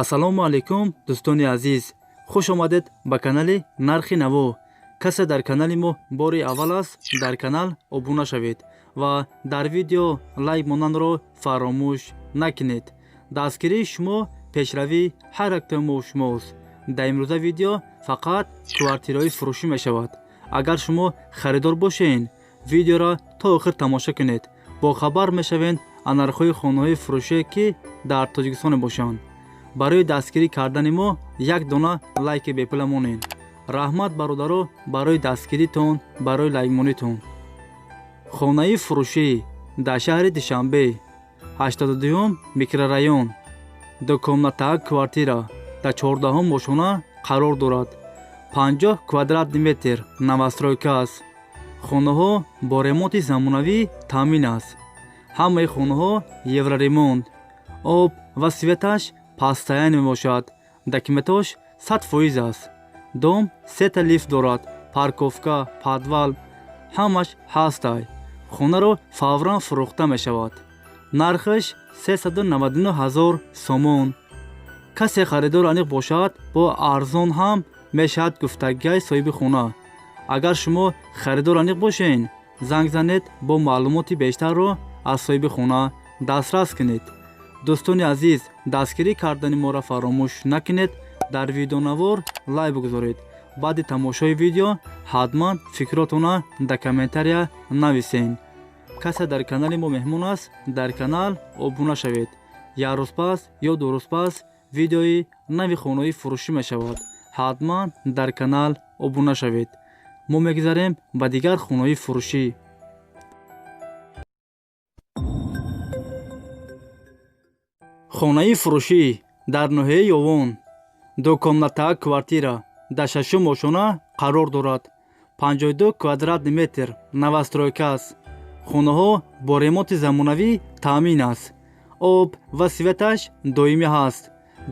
Ассалому алайкум, дӯстони азиз, хуш омадед ба канали Нархи Наво. Касе дар канали мо бори аввал аст, дар канал обуна шавед ва дар видео лайк монданро фаромӯш накунед. Дастгирии шумо пешравии ҳар яктои мо шумост. Дар имрӯза видео фақат квартираҳои фурӯшӣ мешавад. Агар шумо харидор бошед, видеоро то охир тамошо кунед, бохабар мешавед аз нархҳои хонаҳои фурӯшие, ки дар Тоҷикистон мебошанд. Барои дастгирӣ кардани мо як дона лайки бепула монед. Раҳмат, бародаро, барои дастгиритон, барои лайкмонитон. Хонаи фурӯшӣ дар шаҳри Душанбе, 82-юм микрорайон, двухкомната квартира дар 14-ҳум ошхона қарор дорад. 50 квадратный метр, новостройка аст. Хонаҳо бо ремонти замонавӣ таъмин аст. Ҳамаи хонаҳо евроремонт, об ва светаш постоянно мебошад. Документош 100% аст. Дом сета лифт дорад, парковка, подвал ҳамаш ҳастай. Хонаро фавран фурӯхта мешавад. Нархаш 399 ҳазор сомон. Касе харидор аниқ бошад, бо арзон ҳам мешавад, гуфтагиҳои соҳиби хона. Агар шумо харидор аниқ бошед, занг занед, бо маълумоти бештарро аз соҳиби хона дастрас кунед. Дӯстони азиз, дастгирӣ кардани моро фаромӯш накунед, дар видеонавор лайк бигузоред. Баъди тамошои видео ҳатман фикротонро дар комментария нависед. Касе дар канали мо меҳмон аст, дар канал обуна шавед. Як рӯз пас ё 2 рӯз пас видеои нави хонаҳои фурӯшӣ мешавад. Ҳатман дар канал обуна шавед. Мо мегузарем ба дигар хонаҳои фурӯшӣ. Хонаи фурӯшӣ дар ноҳияи Ёвон, двухкомната квартира дар шашум ошхона қарор дорад. 52 квадратный метр, новостройка аст. Хонаҳо бо ремонти замонавӣ таъмин аст. Об ва светаш доимӣ ҳаст.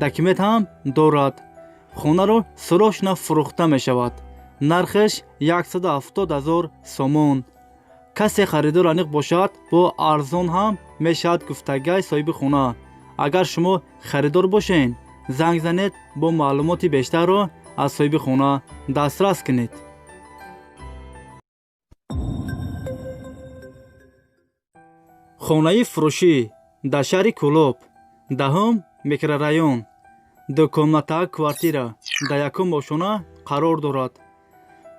Документ ҳам дорад. Хонаро срочно фурӯхта мешавад. Нархаш 170 ҳазор сомон. Касе харидор аниқ бошад, бо арзон ҳам мешавад, гуфтагиҳои соҳиби хона. Агар шумо харидор бошед, занг занед, бо маълумоти бештарро аз соҳиби хона дастрас кунед. Хонаи фурӯшӣ дар шаҳри Кӯлоб, 10-ум микрорайон, двухкомната квартира дар якум ошхона қарор дорад.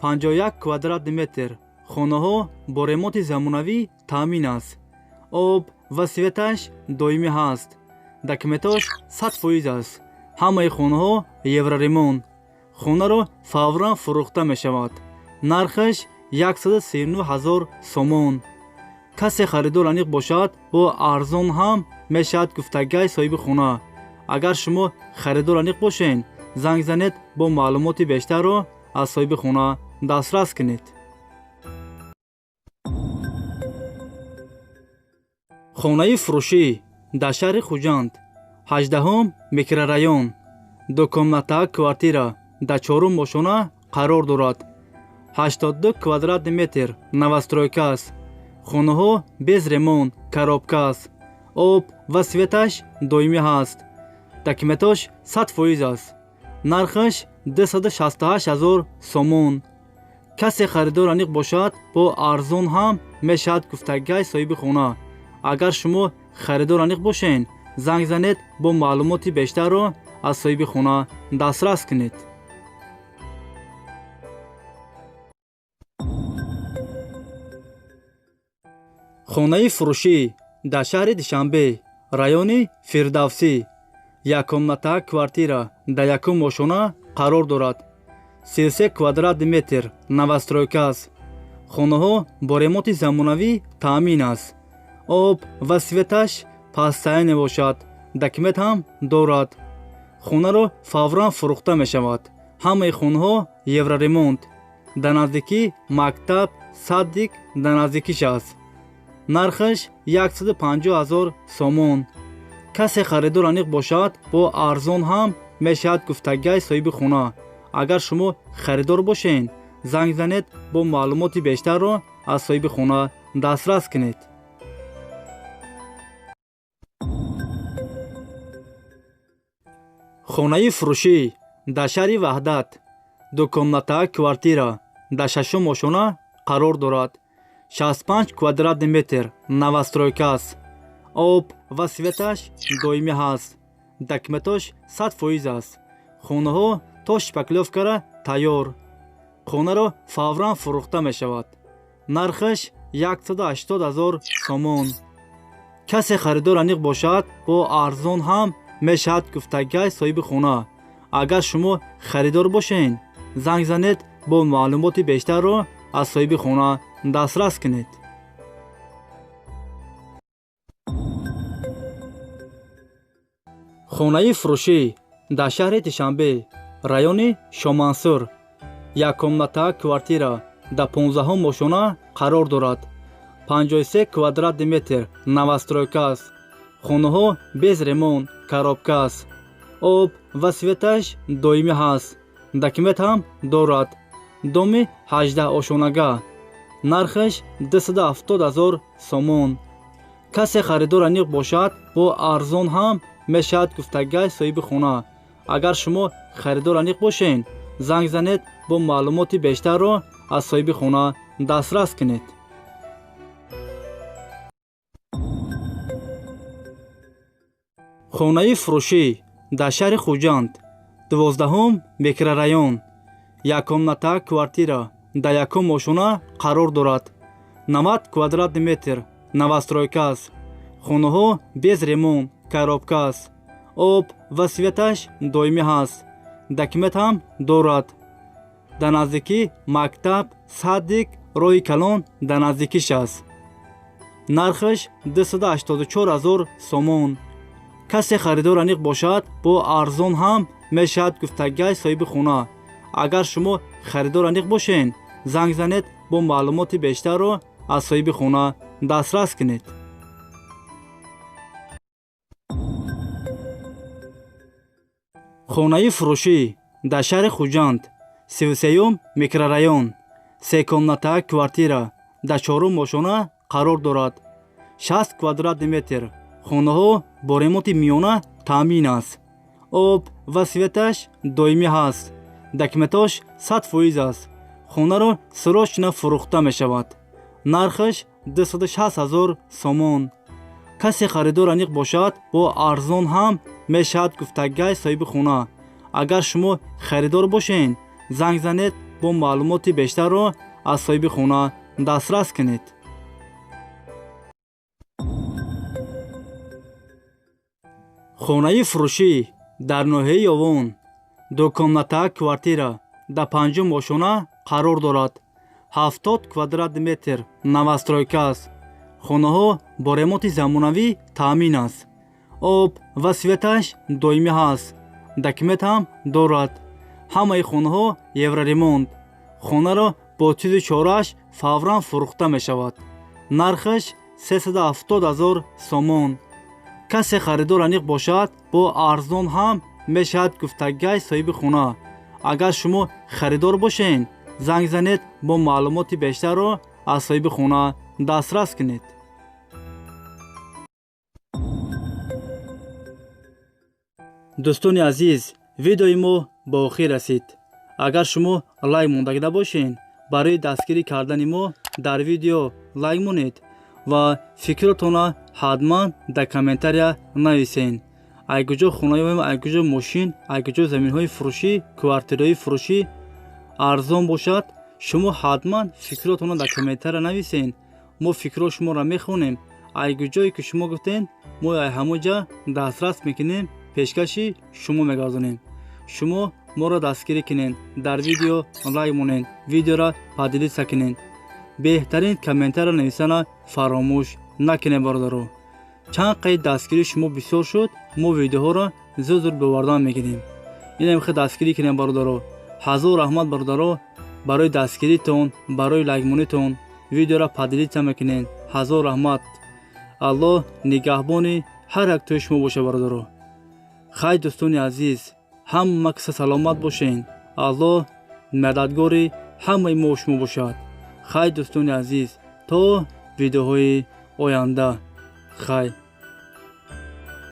51 квадратный метр. Хонаҳо бо ремонти замонавӣ таъмин аст. Об ва светаш доимӣ ҳаст. Документош 100% аст. Ҳамаи хонаҳо евроремонт. Хонаро фавран фурӯхта мешавад. Нархаш 139 ҳазор сомон. Касе харидор аниқ бошад, бо арзон ҳам мешавад, гуфтагиҳои соҳиби хона. Агар шумо харидор аниқ бошед, занг занед, бо маълумоти бештарро аз соҳиби хона дастрас кунед. Хонаи фурӯшӣ дар шаҳри Хуҷанд, 18-ум микрорайон, двухкомната квартира дар чорум ошхона қарор дорад. 82 квадратный метр, новостройка аст. Хонаҳо без ремонт, коробка аст. Об ва светаш доимӣ ҳаст. Документош 100% аст. Нархаш 268 ҳазор сомон. Касе харидор аниқ бошад, бо арзон ҳам мешавад, гуфтагиҳои соҳиби хона. Агар шумо харидор аниқ бошед, занг занед, бо маълумоти бештарро аз соҳиби хона дастрас кунед. Хонаи фурӯшӣ дар шаҳри Душанбе, райони Фирдавсӣ, яккомната квартира дар якум ошхона қарор дорад. 33 квадратный метр, новостройка аст. Хонаҳо бо ремонти замонавӣ таъмин аст. Об ва светаш постоянно мебошад. Документ ҳам дорад. Хонаро фавран фурӯхта мешавад. Ҳамаи хонаҳо евроремонт. Дар наздикӣ мактаб, садик дар наздикиш аст. Нархаш 150 ҳазор сомон. Касе харидор аниқ бошад, бо арзон ҳам мешавад, гуфтагиҳои соҳиби хона. Агар шумо харидор бошед, занг занед, бо маълумоти бештарро аз соҳиби хона дастрас кунед. Хонаи фурӯшӣ дар шаҳри Ваҳдат, двухкомната квартира дар шашум ошёна қарор дорад. 65 квадратный метр, новостройка аст. Об ва светаш доимӣ ҳаст. Документош 100% аст. Хонаҳо то шпаклёвкара тайёр. Хонаро фавран фурӯхта мешавад. Нархаш 180 000 сомон. Касе харидор аниқ бошад, бо арзон ҳам мешавад, гуфтагай соҳиби хона. Агар шумо харидор бошед, занг занед, бо маълумоти бештарро аз соҳиби хона дастрас кунед. Хонаи фурӯшӣ дар шаҳри Душанбе, райони Шомансур, яккомната квартира дар 15-ум ошёна қарор дорад. 53 квадратный метр, новостройка аст. Хонаҳо без ремонт, коробка аст. Об ва светаш доимӣ ҳаст. Документ ҳам дорад. Доми 18 ошёнага. Нархаш 270 000 сомон. Касе харидор аниқ бошад, бо арзон ҳам мешавад, гуфтагай соҳиби хона. Агар шумо харидор аниқ бошед, занг занед, бо маълумоти бештарро аз соҳиби хона дастрас кунед. Хонаи фурӯшӣ дар шаҳри Хуҷанд, 12-ум микрорайон, яккомната квартира дар якум ошёна қарор дорад. 90 квадратный метр, новостройка аст. Хонаҳо без ремонт, коробка аст. Об ва светаш доимӣ ҳаст. Документ ҳам дорад. Дар наздикӣ мактаб, садик, роҳи калон дар наздикиш аст. Нархаш 284 000 сомон. Касе харидор аниқ бошад, бо арзон ҳам мешавад, гуфтагай соҳиби хона. Агар шумо харидор аниқ бошед, занг занед, бо маълумоти бештарро аз соҳиби хона дастрас кунед. Хонаи фурӯшӣ дар шаҳри Хуҷанд, 33-юм микрорайон, секомната квартира дар чорум ошёна қарор дорад. 60 квадратный метр. Хонаҳо бо ремонти миёна таъмин аст. Об ва светаш доимӣ ҳаст. Документош 100% аст. Хонаро срочно фурӯхта мешавад. Нархаш 260 000 сомон. Касе харидор аниқ бошад, бо арзон ҳам мешавад, гуфтагай соҳиби хона. Агар шумо харидор бошед, занг занед, бо маълумоти бештарро аз соҳиби хона дастрас кунед. Хонаи фурӯшӣ дар ноҳияи Ёвон, двухкомната квартира дар панҷум ошёна қарор дорад. 70 квадратный метр, новостройка аст. Хонаҳо бо ремонти замонавӣ таъмин аст. Об ва светаш доимӣ ҳаст. Документ ҳам дорад. Ҳамаи хонаҳо евроремонт. Хонаро бо чизу чорааш фавран фурӯхта мешавад. Нархаш 370 000 сомон. Касе харидор аниқ бошад, бо арзон ҳам мешавад, гуфтагай соҳиби хона. Агар шумо харидор бошед, занг занед, бо маълумоти бештарро аз соҳиби хона дастрас кунед. Дӯстони азиз, видеои мо ба охир расид. Агар шумо лайк мондагида бошед, барои дастгирӣ кардани мо дар видео лайк монед ва фикротонро ҳатман дар комментария нависед. Ай куҷо хона ёбем, ай куҷо мошин, ай куҷо заминҳои фурӯшӣ, квартираҳои фурӯшӣ арзон бошад, шумо ҳатман фикротонро дар комментария нависед. Мо фикрҳои шуморо мехонем. Ай куҷое ки шумо гуфтед, мо ай ҳамон ҷа дастрас мекунем, пешкаши шумо мегардонем. Шумо моро дастгирӣ кунед, дар видео лайк монед, видеоро поделиться кунед, беҳтарин комментария нависана фаромӯш накунед, бародаро. Чанд қайд дастгирии шумо бисёр шуд, мо видеоҳоро зуд зуд бовардан мегирем. Инам хел дастгирӣ кунем, бародаро. Ҳазор раҳмат, бародаро, барои дастгиритон, барои лайкмонитон, видеоро поделиться мекунед. Ҳазор раҳмат. Аллоҳ нигаҳбони ҳар як тои шумо боша, бародаро. Хай, дӯстони азиз, ҳама каса саломат бошен. Аллоҳ мададгори ҳамаи мо шумо бошад. Хай, дӯстони азиз, то видеоҳои оянда. Хай.